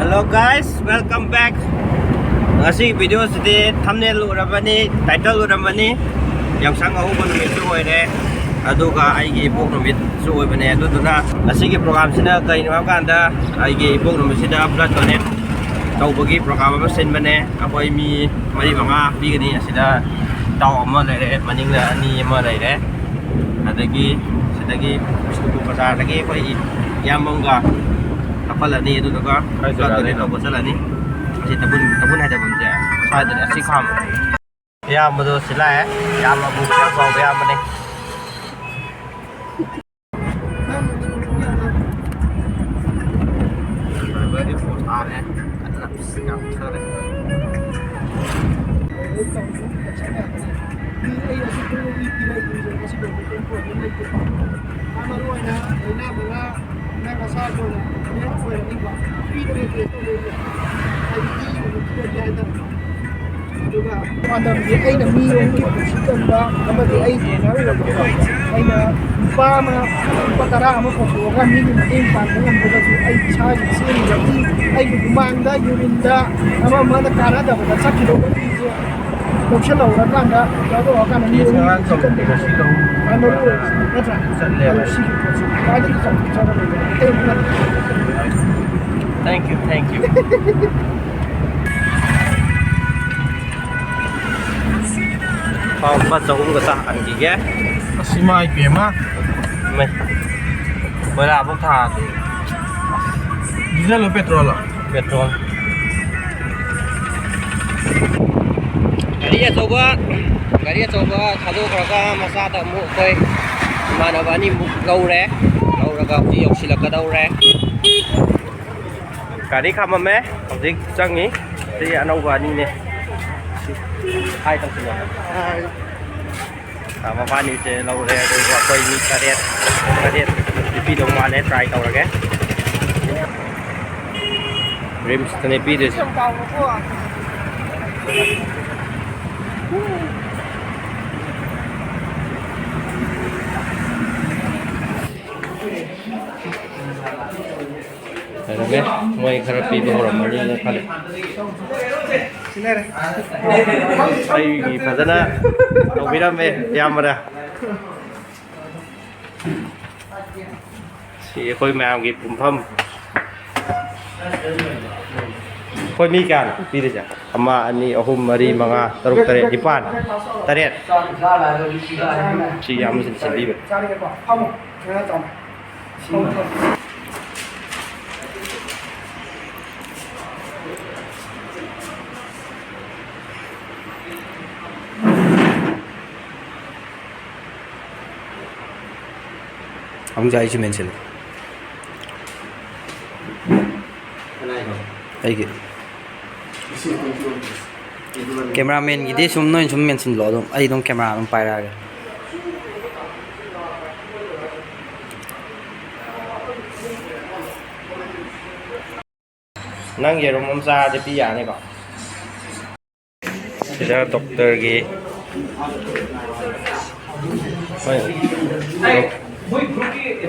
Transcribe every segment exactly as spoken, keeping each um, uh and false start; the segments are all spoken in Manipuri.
Hello guys, welcome back. ꯉꯁꯤ ꯚꯤꯗꯤꯑꯣꯁꯤꯗꯤ ꯊꯝꯅꯦꯜ ꯎꯔꯝꯃꯅꯤ, ꯇꯥꯏꯇꯜ ꯎꯔꯝꯃꯅꯤ꯫ ꯌꯥꯎꯁꯪ ꯑꯍꯧꯕ ꯅꯨꯃꯤꯠꯁꯨ ꯑꯣꯏꯔꯦ, ꯑꯗꯨꯒ ꯑꯩꯒꯤ ꯏꯄꯣꯛ ꯅꯨꯃꯤꯠꯁꯨ ꯑꯣꯏꯕꯅꯦ꯫ ꯑꯗꯨꯗꯨꯅ ꯉꯁꯤꯒꯤ ꯄ꯭ꯔꯣꯒꯥꯝꯁꯤꯅ ꯀꯩꯅꯣ ꯍꯥꯏꯕ ꯀꯥꯟꯗ, ꯑꯩꯒꯤ ꯏꯄꯣꯛ ꯅꯨꯃꯤꯠꯁꯤꯗ ꯕ꯭ꯂꯗ ꯗꯣꯅꯦꯠ ꯇꯧꯕꯒꯤ ꯄ꯭ꯔꯣꯒꯥꯝ ꯑꯃ ꯁꯤꯟꯕꯅꯦ꯫ ꯑꯩꯈꯣꯏ ꯃꯤ ꯃꯔꯤ ꯃꯉꯥ ꯄꯤꯒꯅꯤ ꯑꯁꯤꯗ꯫ ꯏꯇꯥꯎ ꯑꯃ ꯂꯩꯔꯦ, ꯃꯅꯤꯡꯗ ꯑꯅꯤ ꯑꯃ ꯂꯩꯔꯦ, ꯑꯗꯒꯤ ꯁꯤꯗꯒꯤ ꯕꯤꯁꯅꯨꯄꯨꯔ ꯕꯖꯥꯔꯗꯒꯤ ꯑꯩꯈꯣꯏꯒꯤ ꯏꯌꯥꯝꯕ ꯑꯃꯒ ꯍꯥꯞꯍꯜꯂꯅꯤ꯫ ꯑꯗꯨꯗꯨꯒ ꯀꯥꯏ ꯖꯒꯥꯗꯩꯅꯣ? ꯇꯧꯕ ꯆꯠꯂꯅꯤ꯫ ꯑꯁꯤ ꯇꯥꯕꯨꯜ, ꯇꯥꯕꯨꯜ ꯍꯥꯏꯗꯕ ꯑꯃꯁꯦ ꯁ꯭ꯋꯥꯏꯗꯅꯦ, ꯑꯁꯤ ꯈꯥꯝ꯫ ꯏꯌꯥꯝꯕꯗꯣ ꯁꯤ ꯂꯥꯛꯑꯦ꯫ ꯏꯌꯥꯝꯕ ꯕꯨꯛ ꯌꯥꯝ ꯆꯥꯎꯕ ꯏꯌꯥꯝꯕꯅꯦ꯫ ꯗ꯭ꯔꯥꯏꯚꯔꯗꯤ ꯐꯣꯟ ꯇꯥꯔꯦ꯫ ꯀꯟꯅ ꯌꯥꯝ ꯊꯔꯦ꯫ ꯃꯔꯨ ꯑꯣꯏꯅ ꯂꯥꯏꯅꯥ ꯃꯉꯥ ꯅꯪ ꯅꯁꯥꯒꯤ ꯑꯣꯏꯅ ꯇꯦꯁ ꯑꯣꯏꯔꯅꯤꯕ꯫ ꯐ꯭ꯔꯤꯗꯅꯦ ꯇꯦꯁ ꯇꯧꯗꯣꯏꯁꯦ꯫ ꯍꯥꯏꯗꯤ ꯏ ꯑꯣꯏꯅ ꯄꯤꯔꯗꯤ ꯍꯥꯏꯇꯥꯔꯦ꯫ ꯑꯗꯨꯒ ꯄꯥꯟꯗꯝꯗꯤ ꯑꯩꯅ ꯃꯤ ꯑꯃꯒꯤ ꯄꯨꯟꯁꯤ ꯀꯟꯕ ꯑꯃꯗꯤ ꯑꯩ ꯇ꯭ꯔꯦꯅꯔ ꯑꯣꯏꯕꯀꯣ꯫ ꯑꯩꯅ ꯅꯨꯄꯥ ꯑꯃ ꯂꯨꯄꯥ ꯇꯔꯥ ꯑꯃ ꯄꯨꯊꯣꯛꯑꯒ ꯃꯤꯒꯤ ꯃꯇꯦꯡ ꯄꯥꯡꯕ ꯉꯝꯗ꯭ꯔꯒꯁꯨ ꯑꯩ ꯏꯁꯥꯒꯤ ꯆꯦꯟꯒꯤ ꯑꯩꯒꯤ ꯍꯨꯃꯥꯡꯗ, ꯌꯨꯔꯤꯟꯗ, ꯑꯃ ꯑꯃꯗ ꯀꯥꯟꯅꯗꯕꯗ ꯆꯠꯈꯤꯗꯧꯕ ꯃꯤꯁꯦ ꯂꯧꯁꯤꯜꯍꯧꯔꯀꯥꯟꯗ ꯇꯧꯔꯀꯥꯟꯗ ꯃꯤ ꯀꯦꯁ ꯑꯃꯒꯤ ꯉꯔꯥꯡ ꯄꯨꯟꯁꯤ ꯀꯟꯕ ꯇꯧꯕꯗꯣ ꯉꯁꯤ ꯂꯧ ꯃꯔꯨ ꯑꯣꯏꯕ ꯅꯠꯇ꯭ꯔꯥ? ꯆꯠꯂꯦꯕ꯫ ꯑꯗꯨ ꯁꯤꯒꯤ ꯄꯣꯠꯁꯤ ꯈ꯭ꯋꯥꯏꯗꯒꯤ ꯆꯥꯎꯊꯣꯛꯆꯔꯕ ꯑꯇꯩ ꯄꯨꯝꯅꯃꯛ꯫ Thank you, thank you. ꯂꯨꯄꯥ ꯆꯍꯨꯝꯒ ꯆꯥ ꯍꯟꯈꯤꯒꯦ꯫ ꯑꯁ, ꯏꯃꯥ ꯏꯄꯦꯝꯃ꯫ ꯃꯩ꯫ ꯕꯣꯔꯥ ꯑꯃꯨꯛ ꯊꯥꯔꯗꯤ꯫ ꯗꯤꯖꯜꯂꯣ, ꯄꯦꯇ꯭ꯔꯣꯜꯂꯣ? ꯄꯦꯇ꯭ꯔꯣꯜ꯫ ꯒꯥꯔꯤ ꯑꯆꯧꯕ, ꯒꯥꯔꯤ ꯑꯆꯧꯕ ꯊꯥꯗꯣꯛꯈ꯭ꯔꯒ ꯃꯆꯥꯗ ꯑꯃꯨꯛ ꯑꯩꯈꯣꯏ ꯏꯃꯥꯟꯅꯕ ꯑꯅꯤꯃꯨꯛ ꯂꯧꯔꯦ꯫ ꯂꯧꯔꯒ ꯍꯧꯖꯤꯛ ꯌꯧꯁꯤꯜꯂꯛꯀꯗꯧꯔꯦ꯫ ꯒꯥꯔꯤ ꯈꯥꯝꯃꯝꯃꯦ, ꯍꯧꯖꯤꯛ ꯆꯪꯉꯤ꯫ ꯁꯤ ꯑꯅꯧꯕ ꯑꯅꯤꯅꯦ꯫ ꯁꯤ ꯍꯥꯏ ꯇꯧꯁꯤꯜꯂꯣ꯫ ꯍꯥꯏ꯫ ꯑ, ꯃꯕꯥꯅꯤꯁꯦ ꯂꯧꯔꯦ, ꯑꯗꯨꯒ ꯑꯩꯈꯣꯏ ꯃꯤ ꯇꯔꯦꯠ, ꯇꯔꯦꯠ ꯄꯤꯗꯧ ꯃꯥꯜꯂꯦ, ꯇ꯭ꯔꯥꯏ ꯇꯧꯔꯒꯦ꯫ ꯔꯤꯝꯁꯇꯅꯦ ꯄꯤꯗꯣꯏꯁꯦ꯫ ꯐꯔꯦ, ꯃꯣꯏ ꯈꯔ ꯄꯤꯕ ꯍꯧꯔꯝꯃꯅꯤꯅ ꯈꯜꯂꯤ꯫ ꯑꯩꯒꯤ ꯐꯖꯅ ꯇꯧꯕꯤꯔꯝꯃꯦ ꯏꯌꯥꯝꯕꯅ꯫ ꯁꯤ ꯑꯩꯈꯣꯏ ꯃꯌꯥꯝꯒꯤ ꯄꯨꯟꯐꯝ꯫ ꯑꯩꯈꯣꯏ ꯃꯤ ꯀꯌꯥꯅꯣ ꯄꯤꯔꯤꯁꯦ? ꯑꯃ, ꯑꯅꯤ, ꯑꯍꯨꯝ, ꯃꯔꯤ, ꯃꯉꯥ, ꯇꯔꯨꯛ, ꯇꯔꯦꯠ, ꯅꯤꯄꯥꯟ, ꯇꯔꯦꯠ꯫ ꯁꯤ ꯌꯥꯝꯅ ꯁꯤꯟꯕꯤꯕ꯫ ꯑꯃꯨꯛ ꯑꯩꯁꯨ ꯃꯦꯟꯁꯤꯜꯂꯦ꯫ ꯑꯩꯒꯤ ꯀꯦꯃꯦꯔꯥꯃꯦꯟꯒꯤꯗꯤ ꯁꯨꯝ ꯅꯣꯏꯅ ꯁꯨꯝ ꯃꯦꯟꯁꯤꯜꯂꯣ, ꯑꯗꯨꯝ ꯑꯩ ꯑꯗꯨꯝ ꯀꯦꯃꯦꯔꯥ ꯑꯗꯨꯝ ꯄꯥꯏꯔꯛꯑꯒꯦ꯫ ꯅꯪ ꯌꯦꯔꯨꯝ ꯑꯃ ꯆꯥꯔꯗꯤ ꯄꯤ ꯌꯥꯅꯤꯀꯣ? ꯁꯤꯗ ꯗꯣꯛꯇꯔꯒꯤ, ꯍꯣꯏ, ꯗꯣꯛ-,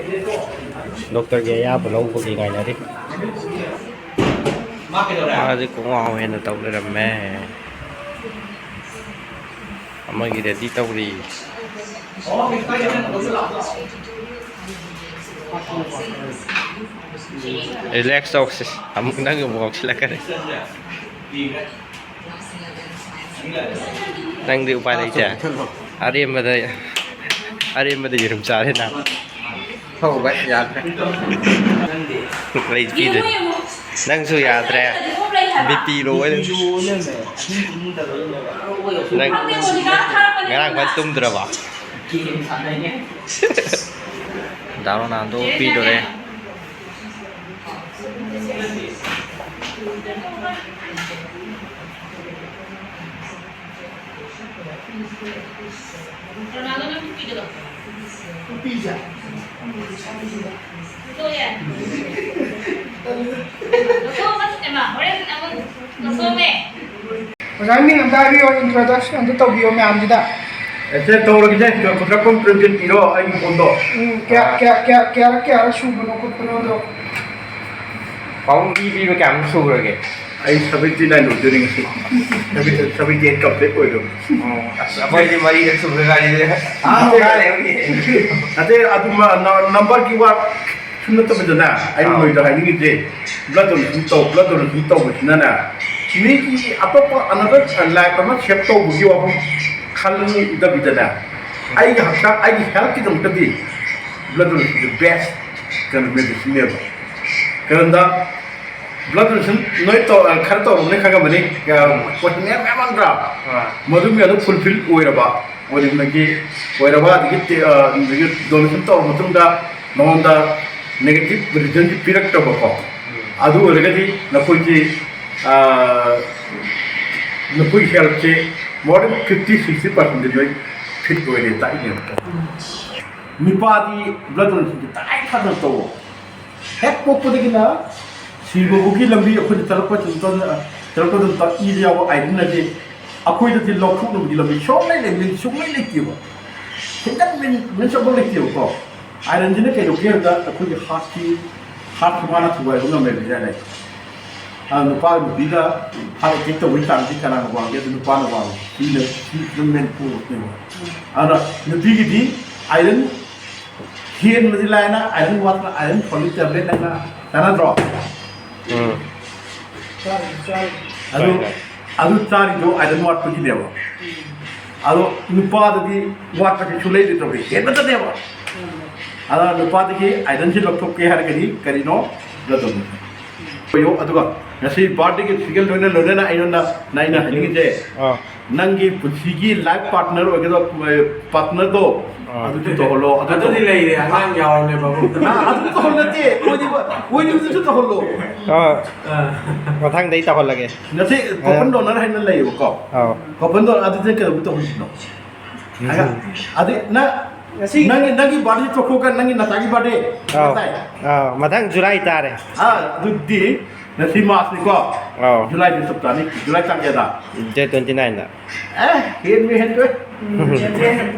ꯗꯣꯛꯇꯔꯒꯤ ꯑꯌꯥꯕ ꯂꯧꯕꯒꯤ ꯉꯥꯏꯅꯔꯤ꯫ ꯃꯥꯁꯦ ꯈꯣꯡꯒ꯭ꯔꯥꯎ ꯍꯦꯟꯅ ꯇꯧ ꯂꯩꯔꯝꯃꯦ꯫ ꯑꯃꯒꯤ ꯔꯦꯗꯤ ꯇꯧꯔꯤ꯫ ꯔꯤꯂꯦꯛꯁ ꯇꯧꯁꯤ꯫ ꯑꯃꯨꯛ ꯅꯪ ꯑꯃꯨꯛ ꯉꯥꯎꯁꯤꯜꯂꯛꯀꯅꯤ꯫ ꯅꯪꯗꯤ ꯎꯄꯥꯏ ꯂꯩꯇꯦ꯫ ꯑꯔꯦꯝꯕꯗ, ꯑꯔꯦꯝꯕꯗ ꯌꯦꯔꯨꯝ ꯆꯥꯔꯦ ꯅꯪ꯫ ꯍꯧꯕ ꯌꯥꯗ꯭ꯔꯦ꯫ ꯂꯩ ꯄꯤꯗꯣꯏꯅꯤ꯫ ꯅꯪꯁꯨ ꯌꯥꯗ꯭ꯔꯦ꯫ ꯕꯤ ꯄꯤ ꯂꯣ ꯑꯣꯏꯅ꯫ ꯅꯪ ꯉꯔꯥꯡ ꯐꯖꯅ ꯇꯨꯝꯗ꯭ꯔꯕꯣ? ꯗꯥ ꯔꯣꯅꯥꯜꯗꯣ ꯄꯤꯗꯣꯔꯦ꯫ ꯔꯣꯅꯥꯜꯗꯣꯅ ꯄꯤꯕꯗꯣ꯫ ꯂꯧꯊꯣꯛꯑꯣ ꯌꯥꯔꯦ꯫ ꯂꯧꯊꯣꯛꯑꯣ, ꯑꯦꯃꯥ, ꯍꯣꯔꯦꯟ ꯑꯃꯨꯛ ꯂꯧꯊꯣꯛꯑꯣꯃꯦ꯫ ꯑꯣꯖꯥꯒꯤ ꯃꯤꯡ ꯑꯝꯇ ꯍꯥꯏꯕꯤꯌꯣ, introduction ꯑꯝꯇ ꯇꯧꯕꯤꯌꯣ ꯃꯌꯥꯝꯁꯤꯗ꯫ ꯑꯦ, ꯁꯦ ꯇꯧꯔꯒꯦꯁꯦ, ꯀꯨꯟꯊ꯭ꯔꯥ ꯀꯨꯟ print ꯄꯤꯔꯣ, ꯑꯩꯒꯤ ꯐꯣꯟꯗꯣ꯫ ꯎꯝ, ꯀꯌꯥ, ꯑꯥ꯫ ꯀꯌꯥ, ꯀꯌꯥ, ꯀꯌꯥꯔꯛ ꯀꯌꯥꯔꯛ ꯁꯨꯕꯅꯣ ꯈꯣꯠꯄꯅꯣꯗꯣ꯫ ꯄꯥꯕꯨꯡ ꯏ ꯄꯤꯕ ꯀꯌꯥꯃꯨꯛ ꯁꯨꯈ꯭ꯔꯒꯦ? ꯑꯩ ꯁꯚꯦꯟꯇꯤ ꯅꯥꯏꯟ ꯑꯣꯏꯗꯣꯏꯅꯤ ꯉꯁꯤ꯫ ꯁꯚꯦꯟꯇꯤ ꯑꯩꯠ ꯀꯝꯄ꯭ꯂꯤꯠ ꯑꯣꯏꯗꯣꯏꯅꯤ꯫ ꯑꯣ, ꯑꯁ, ꯑꯩꯈꯣꯏꯗꯤ ꯃꯔꯤꯔꯛ ꯁꯨꯕꯗ ꯉꯥꯏꯔꯤꯗ꯫ ꯑꯥ, ꯉꯥꯏꯔꯦ ꯑꯩꯈꯣꯏꯗꯤ꯫ ꯅꯠꯇꯦ, ꯑꯗꯨꯃ ꯅ- ꯅꯝꯕꯔꯒꯤ ꯋꯥ ꯁꯨꯝ ꯅꯠꯇꯕꯗꯅꯦ, ꯑꯩꯅ ꯑꯥ꯫ ꯅꯣꯏꯗ ꯍꯥꯏꯅꯤꯡꯉꯤꯁꯦ, ꯕ꯭ꯂꯗ ꯗꯣꯅꯦꯁꯟ ꯇꯧ, ꯕ꯭ꯂꯗ ꯗꯣꯅꯦꯁꯟ ꯇꯧꯕꯁꯤꯅꯅꯦ, ꯃꯤꯒꯤ ꯑꯇꯣꯞꯄ ꯑꯅꯗꯔ ꯂꯥꯏꯐ ꯑꯃ ꯁꯦꯞ ꯇꯧꯕꯒꯤ ꯋꯥꯐꯝ ꯈꯜꯂꯨꯗꯕꯤꯗꯅꯦ, ꯑꯩꯒꯤ ꯍꯛꯆꯥꯡ, ꯑꯩꯒꯤ ꯍꯦꯜꯠꯀꯤꯗꯃꯛꯇꯗꯤ ꯕ꯭ꯂꯗ ꯗꯣꯅꯦꯁꯟꯁꯦ ꯕꯦꯁ ꯀꯩꯅꯣ ꯃꯦꯗꯤꯁꯤꯟꯅꯦꯕ꯫ ꯀꯩꯅꯣꯗ ꯕ꯭ꯂꯗ ꯗꯣꯅꯦꯁꯟ ꯅꯣꯏ ꯇꯧ-, ꯈꯔ ꯇꯧꯔꯝꯅꯤ, ꯈꯪꯉꯝꯃꯅꯤ꯫ ꯀꯣꯏꯁꯟ ꯃꯌꯥꯝ ꯃꯌꯥꯝ ꯍꯪꯗ꯭ꯔꯥ? ꯑꯥ꯫ ꯃꯗꯨ ꯃꯌꯥꯝꯗꯣ ꯐꯨꯜꯐꯤꯜ ꯑꯣꯏꯔꯕ, ꯑꯣꯏꯔꯕꯒꯤ, ꯑꯣꯏꯔꯕ ꯑꯗꯒꯤ ꯇꯦ-, ꯑ, ꯑꯗꯒꯤ ꯗꯣꯅꯦꯁꯟ ꯇꯧꯔꯕ ꯃꯇꯨꯡꯗ ꯅꯉꯣꯟꯗ ꯅꯦꯒꯦꯇꯤꯚ ꯔꯤꯖꯜꯁꯤ ꯄꯤꯔꯛꯇꯕꯀꯣ, ꯑꯗꯨ ꯑꯣꯏꯔꯒꯗꯤ ꯅꯈꯣꯏꯒꯤ, ꯑ, ꯅꯈꯣꯏꯒꯤ ꯍꯦꯜꯠꯁꯦ more than fifty sixty percent ꯂꯣꯏ ꯐꯤꯠ ꯑꯣꯏꯔꯦ ꯇꯥꯛꯏꯅꯦꯕꯀꯣ꯫ ꯅꯨꯄꯥꯗꯤ ꯕ꯭ꯂꯗ ꯗꯣꯅꯦꯁꯟꯁꯦ ꯇꯉꯥꯏ ꯐꯗꯅ ꯇꯧꯋꯣ꯫ ꯍꯦꯛ ꯄꯣꯛꯄꯗꯒꯤꯅ ꯁꯤꯕꯕꯨꯒꯤ ꯂꯝꯕꯤ ꯑꯩꯈꯣꯏꯅ ꯆꯠꯂꯛꯄ ꯃꯇꯝꯗ, ꯆꯠꯂꯛꯄ ꯃꯇꯝꯗ ꯏꯗ ꯌꯥꯎꯕ ꯑꯥꯏꯔꯟ ꯑꯁꯤ ꯑꯩꯈꯣꯏꯗꯗꯤ ꯂꯧꯊꯣꯛꯅꯕꯒꯤ ꯂꯝꯕꯤ ꯁꯨꯡꯂꯩ ꯂꯩ-, ꯁꯨꯡꯂꯩ ꯂꯩꯇꯦꯕ꯫ ꯍꯦꯟꯒꯠ ꯃꯤꯟ-, ꯃꯤꯟꯁ ꯑꯃꯐꯥꯎ ꯂꯩꯇꯦꯕꯀꯣ꯫ ꯑꯥꯏꯔꯟꯁꯤꯅ ꯀꯩꯗꯧꯒꯦ ꯍꯥꯏꯕꯗ ꯑꯩꯈꯣꯏꯒꯤ ꯍꯥꯔꯠꯀꯤ, ꯍꯥꯔꯠꯁꯤ ꯃꯥꯅ ꯊꯨꯒꯥꯏꯕ ꯉꯝꯃꯦꯕ ꯍꯥꯏꯇꯥꯔꯦ꯫ ꯑ, ꯅꯨꯄꯥꯒ ꯅꯨꯄꯤꯒ ꯍꯥꯔꯠ ꯑꯦꯇꯦꯛ ꯇꯧꯕꯒꯤ ꯆꯥꯡꯁꯤ ꯀꯅꯥꯅ ꯋꯥꯡꯒꯦ? ꯑꯗꯨ ꯅꯨꯄꯥꯅ ꯋꯥꯡꯉꯤ꯫ ꯁꯤꯅ, ꯁꯤ ꯐꯤꯂꯝ ꯃꯦꯟ ꯄꯨꯔꯛꯇꯣꯏꯕ꯫ ꯑꯗꯨꯅ ꯅꯨꯄꯤꯒꯤꯗꯤ ꯑꯥꯏꯔꯟ ꯍꯦꯟꯕꯗꯤ ꯂꯥꯏꯅ ꯑꯥꯏꯔꯟ ꯋꯥꯠꯇꯅ ꯑꯥꯏꯔꯟ ꯐꯣꯂꯤꯛ ꯇꯦꯕ꯭ꯂꯦꯠ ꯍꯥꯏꯅ ꯀꯥꯟꯅꯗ꯭ꯔꯣ? ꯎꯝ꯫ ꯑꯗꯨ, ꯍꯣꯏ, ꯍꯣꯏ꯫ ꯑꯗꯨ ꯆꯥꯔꯤꯗꯣ ꯑꯥꯏꯔꯟ ꯋꯥꯠꯄꯒꯤꯅꯦꯕ꯫ ꯑꯗꯣ ꯅꯨꯄꯥꯗꯗꯤ ꯋꯥꯠꯄꯁꯦ ꯁꯨꯡꯂꯩ ꯂꯩꯇ꯭ꯔꯕꯅꯤ, ꯍꯦꯟꯕꯇꯅꯦꯕ꯫ ꯑꯗ ꯅꯨꯄꯥꯗꯒꯤ ꯑꯥꯏꯔꯟꯁꯤ ꯂꯧꯊꯣꯛꯀꯦ ꯍꯥꯏꯔꯒꯗꯤ ꯀꯔꯤꯅꯣ? Blood donation. ꯑꯗꯨꯒ ꯉꯁꯤ ꯕꯥꯔꯗꯦꯒꯤ ꯁꯤꯒ ꯂꯣꯏꯅ ꯂꯣꯏꯅꯅ ꯑꯩꯉꯣꯟꯗ ꯑꯩꯅ ꯍꯥꯏꯅꯤꯡꯉꯤꯁꯦ, ꯑꯥ꯫ ꯅꯪꯒꯤ ꯄꯨꯟꯁꯤꯒꯤ ꯂꯥꯏꯐ ꯄꯥꯔꯠꯅꯔ ꯑꯣꯏꯒꯗꯕ ꯄꯥꯔꯠꯅꯔꯗꯣ ꯑꯥ꯫ ꯑꯗꯨꯗꯤ ꯇꯧꯍꯜꯂꯣ꯫ ꯑꯗꯨ ꯑꯗꯨꯗꯤ ꯂꯩꯔꯦ, ꯑꯉꯥꯡ ꯌꯥꯎꯔꯕꯅꯦ ꯕꯥꯕꯨ꯫ ꯑꯥ, ꯑꯗꯨ ꯇꯧꯍꯜꯂꯣ ꯅꯠꯇꯦ, ꯃꯣꯏꯗꯤ, ꯃꯣꯏꯗꯤ ꯍꯧꯖꯤꯛꯁꯨ ꯇꯧꯍꯜꯂꯣ꯫ ꯑꯥ꯫ ꯑꯥ꯫ ꯃꯊꯪꯗꯩ ꯇꯧꯍꯜꯂꯒꯦ꯫ ꯉꯁꯤ ꯀꯣꯄꯟ ꯗꯣꯅꯔ ꯍꯥꯏꯅ ꯂꯩꯌꯦꯕꯀꯣ꯫ ꯑꯥꯎ꯫ ꯀꯣꯄꯟ ꯗꯣꯅꯔ ꯑꯗꯨꯗꯤ ꯀꯩꯗꯧꯕ ꯇꯧꯍꯜꯂꯤꯅꯣ? ꯑꯗꯨ ꯅꯪ, ꯉꯁꯤ ꯅꯪꯒꯤ, ꯅꯪꯒꯤ ꯕꯥꯔꯗꯦ ꯇꯣꯛꯊꯣꯛꯑꯒ ꯅꯪꯒꯤ ꯅꯆꯥꯒꯤ ꯕꯥꯔꯗꯦ꯫ ꯑꯥꯎ꯫ ꯅꯆꯥꯏ? ꯑꯥꯎ, ꯃꯊꯪ ꯖꯨꯂꯥꯏ ꯇꯥꯔꯦ꯫ ꯑꯥ, ꯑꯗꯨꯗꯤ ꯉꯁꯤ ꯃꯥꯔꯁꯅꯤꯀꯣ꯫ ꯑꯥꯎ꯫ ꯖꯨꯂꯥꯏꯗꯤ ꯆꯞ ꯆꯥꯅꯤ꯫ ꯖꯨꯂꯥꯏ ꯇꯥꯡ ꯀꯌꯥꯗ? ꯗꯦꯠ ꯇ꯭ꯋꯦꯟꯇꯤ ꯅꯥꯏꯟꯗ꯫ ꯑꯦ, ꯍꯦꯟꯃꯤ ꯍꯦꯟꯗꯣꯏ꯫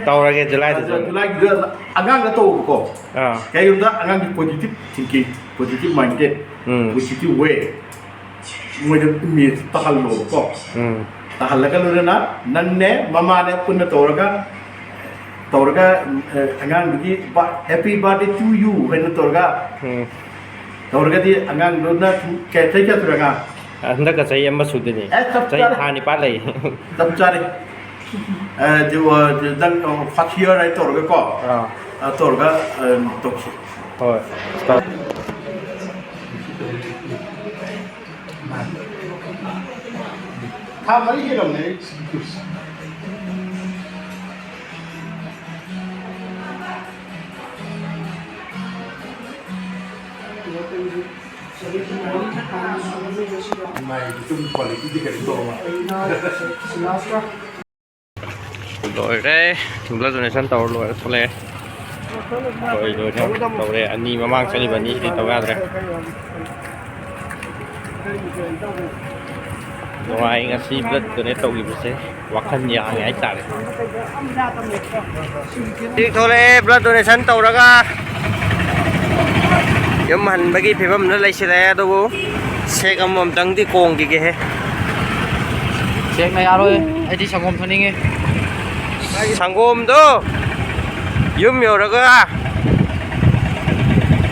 ꯇꯧꯔꯒꯦ ꯖꯨꯂꯥꯏꯗꯁꯨ꯫ ꯖꯨꯂꯥꯏꯒꯤꯗ ꯑꯉꯥꯡꯗ ꯇꯧꯕꯀꯣ꯫ ꯑꯥ꯫ ꯀꯩꯒꯨꯝꯕ ꯑꯉꯥꯡꯒꯤ positive thinking, positive minded. Um. We city way ꯃꯣꯏꯗ ꯏꯃꯦꯖ ꯇꯥꯍꯜꯂꯣꯕꯀꯣ꯫ ꯎꯝ꯫ ꯇꯥꯍꯜꯂꯒ ꯂꯣꯏꯅꯅ ꯅꯪꯅꯦ ꯃꯃꯥꯅꯦ ꯄꯨꯟꯅ ꯇꯧꯔꯒ ꯇꯧꯔꯒ ꯑꯉꯥꯡꯗꯨꯒꯤ ꯍꯦꯄꯤ ꯕꯥꯔꯗꯦ ꯇꯨ ꯌꯨ ꯍꯥꯏꯅ ꯇꯧꯔꯒ ꯎꯝ꯫ ꯇꯧꯔꯒꯗꯤ ꯑꯉꯥꯡꯗꯨꯅ ꯀꯌꯥ ꯆꯍꯤ ꯀꯌꯥ ꯁꯨꯔꯦ ꯑꯉꯥꯡ? ꯍꯟꯗꯛꯀ ꯆꯍꯤ ꯑꯃ ꯁꯨꯗꯣꯏꯅꯤ꯫ ꯑꯦ, ꯆꯞ ꯆꯍꯤ ꯆꯥꯔꯦ꯫ ꯊꯥ ꯅꯤꯄꯥꯟ ꯂꯩ꯫ ꯆꯞ ꯆꯥꯔꯦ꯫ ꯑ, ꯑꯗꯨ, ꯑ, ꯅꯪ, ꯑ, ꯐꯥꯁ ꯏꯌꯥꯔ ꯍꯥꯏ ꯇꯧꯔꯒꯀꯣ꯫ ꯑꯥ꯫ ꯑ, ꯇꯧꯔꯒ, ꯑ, ꯇꯧꯁꯤ꯫ ꯍꯣꯏ꯫ ꯊꯥ ꯃꯔꯤ ꯍꯦꯜꯂꯝꯃꯦ ꯑꯩ ꯁꯤ ꯀꯣꯔꯁ꯫ ꯏꯃꯥꯏ, ꯏꯇꯨꯝ ꯀ꯭ꯋꯥꯂꯤꯇꯤꯗꯤ ꯀꯩꯅꯣ ꯇꯧꯔꯕ? ꯂꯣꯏꯔꯦ꯫ ꯕ꯭ꯂꯗ ꯗꯣꯅꯦꯁꯟ ꯇꯧꯔ ꯂꯣꯏꯔꯦ, ꯊꯣꯛꯂꯛꯑꯦ꯫ ꯍꯣꯏ, ꯂꯣꯏꯔꯦ꯫ ꯇꯧꯔꯦ꯫ ꯑꯅꯤ ꯃꯃꯥꯡ ꯆꯠꯂꯤꯕ ꯑꯅꯤꯁꯤꯗꯤ ꯇꯧ ꯌꯥꯗ꯭ꯔꯦ꯫ ꯅꯨꯡꯉꯥꯏ ꯉꯁꯤ ꯕ꯭ꯂꯗ ꯗꯣꯅꯦꯠ ꯇꯧꯈꯤꯕꯁꯦ꯫ ꯋꯥꯈꯜ ꯌꯥꯡꯉꯦ ꯍꯥꯏꯇꯥꯔꯦ꯫ ꯍꯧꯖꯤꯛ ꯊꯣꯛꯂꯛꯑꯦ ꯕ꯭ꯂꯗ ꯗꯣꯅꯦꯁꯟ ꯇꯧꯔꯒ꯫ ꯌꯨꯝ ꯍꯟꯕꯒꯤ ꯐꯤꯕꯝꯗ ꯂꯩꯁꯤꯜꯂꯛꯑꯦ, ꯑꯗꯨꯕꯨ ꯁꯦꯛ ꯑꯃꯃꯝꯇꯪꯗꯤ ꯀꯣꯡꯈꯤꯒꯦꯍꯦ꯫ ꯁꯦꯛꯅ ꯌꯥꯔꯣꯏ, ꯑꯩꯗꯤ ꯁꯪꯒꯣꯝ ꯊꯛꯅꯤꯡꯉꯤ꯫ ꯁꯪꯒꯣꯝꯗꯣ ꯌꯨꯝ ꯌꯧꯔꯒ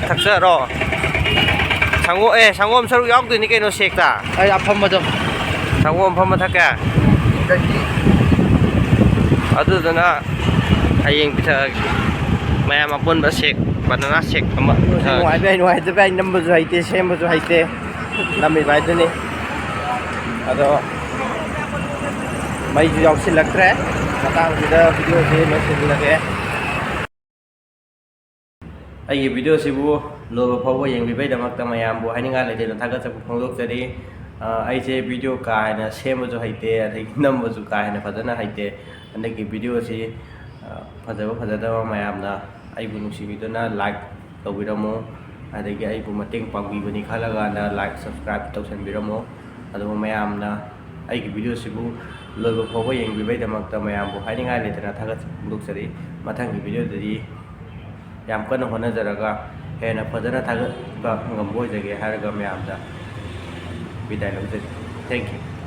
ꯊꯛꯆꯔꯣ꯫ ꯁꯪꯒꯣꯝ, ꯑꯦ, ꯁꯪꯒꯣꯝ ꯁꯔꯨꯛ ꯌꯥꯎꯗꯣꯏꯅꯤ ꯀꯩꯅꯣ ꯁꯦꯛꯇ꯫ ꯑꯩ ꯑꯐꯝꯕꯗꯣ꯫ ꯁꯪꯒꯣꯝ ꯑꯐꯝꯕ ꯊꯛꯀꯦ? ꯑꯗꯨꯗꯨꯅ ꯍꯌꯦꯡ ꯄꯤꯊꯛꯑꯒꯦ꯫ ꯃꯌꯥꯝ ꯑꯄꯨꯟꯕ ꯁꯦꯛ, ꯕꯅꯥꯅꯥ ꯁꯦꯛ ꯑꯃ ꯄꯤꯊꯛꯑꯒꯦ꯫ ꯅꯨꯡꯉꯥꯏꯕ ꯌꯥꯏ, ꯅꯨꯡꯉꯥꯏꯇꯕ ꯌꯥꯏ, ꯅꯝꯕꯁꯨ ꯍꯩꯇꯦ, ꯁꯦꯝꯕꯁꯨ ꯍꯩꯇꯦ꯫ ꯅꯝꯃꯤꯕ ꯍꯥꯏꯗꯨꯅꯤ꯫ ꯑꯗꯣ ꯃꯩꯁꯨ ꯌꯥꯎꯁꯤꯜꯂꯛꯇ꯭ꯔꯦ꯫ ꯃꯇꯥꯡꯁꯤꯗ ꯚꯤꯗꯤꯑꯣꯁꯤ ꯂꯣꯏꯁꯤꯜꯂꯒꯦ꯫ ꯑꯩꯒꯤ ꯚꯤꯗꯤꯑꯣꯁꯤꯕꯨ ꯂꯣꯏꯕ ꯐꯥꯎꯕ ꯌꯦꯡꯕꯤꯕꯩꯗꯃꯛꯇ ꯃꯌꯥꯝꯕꯨ ꯍꯥꯏꯅꯤꯡꯉꯥꯏ ꯂꯩꯇꯅ ꯊꯥꯒꯠꯆꯕ ꯐꯣꯡꯗꯣꯛꯆꯔꯤ꯫ ꯑ, ꯑꯩꯁꯦ ꯚꯤꯗꯤꯑꯣ ꯀꯥ ꯍꯦꯟꯅ ꯁꯦꯝꯕꯁꯨ ꯍꯩꯇꯦ, ꯑꯗꯒꯤ ꯅꯝꯕꯁꯨ ꯀꯥ ꯍꯦꯟꯅ ꯐꯖꯅ ꯍꯩꯇꯦ꯫ ꯍꯟꯗꯛꯀꯤ ꯚꯤꯗꯤꯑꯣꯁꯤ, ꯑ, ꯐꯖꯕ ꯐꯖꯗꯕ ꯃꯌꯥꯝꯅ ꯑꯩꯕꯨ ꯅꯨꯡꯁꯤꯕꯤꯗꯨꯅ ꯂꯥꯏꯛ ꯇꯧꯕꯤꯔꯝꯃꯣ, ꯑꯗꯒꯤ ꯑꯩꯕꯨ ꯃꯇꯦꯡ ꯄꯥꯡꯕꯤꯕꯅꯤ ꯈꯜꯂꯀꯥꯟꯗ ꯂꯥꯏꯛ, ꯁꯕꯁꯀ꯭ꯔꯥꯏꯕ ꯇꯧꯁꯟꯕꯤꯔꯝꯃꯣ꯫ ꯑꯗꯨꯒ ꯃꯌꯥꯝꯅ ꯑꯩꯒꯤ ꯚꯤꯗꯤꯑꯣꯁꯤꯕꯨ ꯂꯣꯏꯕ ꯐꯥꯎꯕ ꯌꯦꯡꯕꯤꯕꯩꯗꯃꯛꯇ ꯃꯌꯥꯝꯕꯨ ꯍꯥꯏꯅꯤꯡꯉꯥꯏ ꯂꯩꯇꯅ ꯊꯥꯒꯠꯆꯕ ꯐꯣꯡꯗꯣꯛꯆꯔꯤ꯫ ꯃꯊꯪꯒꯤ ꯚꯤꯗꯤꯑꯣꯗꯗꯤ ꯌꯥꯝ ꯀꯟꯅ ꯍꯣꯠꯅꯖꯔꯒ ꯍꯦꯟꯅ ꯐꯖꯅ ꯊꯥꯒꯠ-, ꯉꯝꯕ ꯑꯣꯏꯖꯒꯦ ꯍꯥꯏꯔꯒ ꯃꯌꯥꯝꯗ ꯕꯤꯗꯥꯏ ꯂꯧꯖꯒꯦ꯫ Thank you꯫